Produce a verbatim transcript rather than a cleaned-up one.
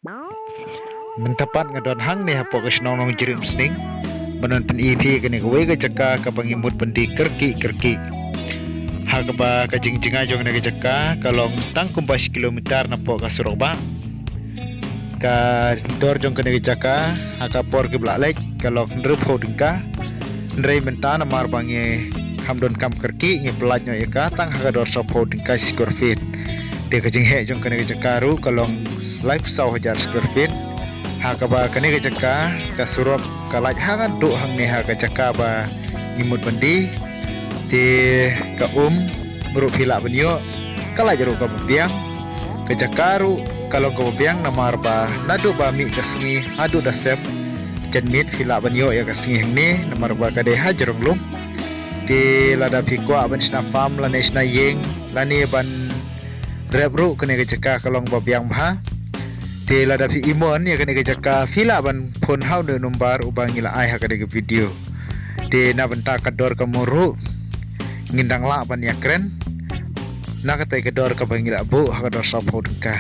Mynta pat nga don hangne hapoh ka shnong Nongjrieh Umsning ban wan pyni ïa phi kane kawei ka jaka kaba ngi mut ban die kyrkieh kyrkieh. Ha kaba ka jingjngai jong kane ka jaka ka long tang kumba shi kilometer napoh ka surok bah. Ka dor jong kane ka jaka ha ka por ki ba la leit ka long hynriewphew tyngka. Hynrei mynta namar ba ngi kham donkam kyrkieh ngi pyllait noh ïa ka tang ha ka dor sawphew tyngka shi square feet. Te ka jingheh jong kane ka jaka ruh ka long laiphew saw hajar square feet. Ha kaba kane ka jaka ka surok ka lait ha ka duh hangne ha ka jaka ba ngi mut ban die. Te ka um ruh phi lah ban ïoh ka lait ruh kaba biang. Ka jaka ruh ka long kaba biang namar ba naduh ba mih ka sngi haduh da sep janmiet phi lah ban ïoh ïa ka sngi hangne namar ba ka dei ha jrong lum. Te lada phi kwah ban shna farm lane shna ïing lane ban rep ruh kane ka jaka ka long ba biang bha. Te lada phi imon ïa kane ka jaka phi lah ban phone ha une u number uba ngi la ai ha kane ka video. Te na bynta ka dor ka mur ruh ngin dang lah ban ïakren na katei ka dor kaba ngi la buh ha ka dor sawphew tyngka.